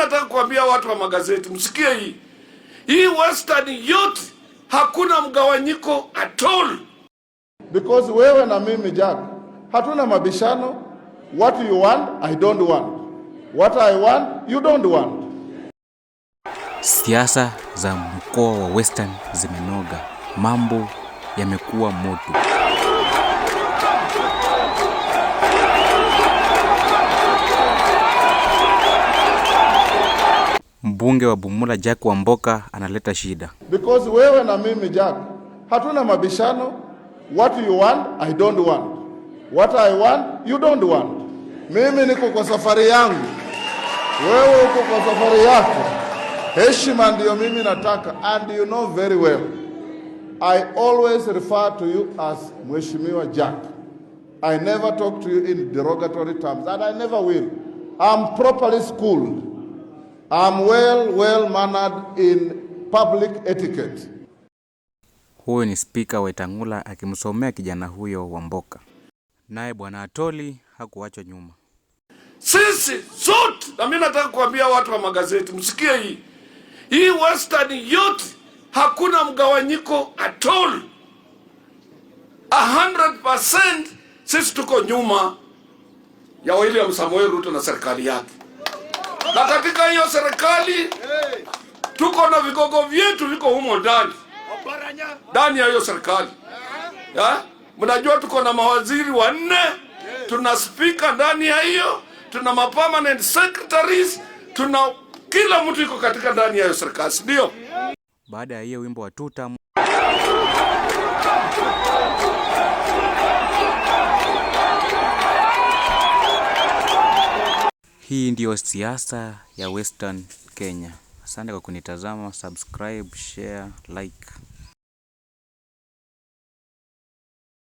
nataka kuambia watu wa magazeti, msikie hii hii, Western yote hakuna mgawanyiko at all. Because wewe na mimi, Jack, hatuna mabishano. What you want, I don't want. What I want, you don't want. Siasa za mkoa wa Western zimenoga, mambo yamekuwa moto. Mbunge wa Bumula Jack Wamboka analeta shida. Because wewe na mimi, Jack, hatuna mabishano. What you want, I don't want. What I want, you don't want. Mimi niko kwa safari yangu, wewe uko kwa safari yako. Heshima ndiyo mimi nataka, and you know very well I always refer to you as Mheshimiwa Jack. I never talk to you in derogatory terms, and I never will. I'm properly schooled. I'm well mannered in public etiquette. Huyu ni Spika Wetang'ula akimsomea kijana huyo Wamboka. Naye Bwana Atwoli hakuachwa nyuma. Sisi zote, na mimi nataka kuambia watu wa magazeti, msikie hii hii, Western yote hakuna mgawanyiko at all. 100% sisi tuko nyuma ya William Samoei Ruto na serikali yake, na katika hiyo serikali tuko na vigogo vyetu viko humo ndani ndani ya hiyo serikali ya? Mnajua tuko na mawaziri wanne, tuna spika ndani ya hiyo, tuna ma permanent secretaries, tuna kila mtu iko katika ndani ya hiyo serikali, si ndio? Baada ya hiyo wimbo wa tutam. Hii ndiyo siasa ya Western Kenya. Asante kwa kunitazama, subscribe, share, like.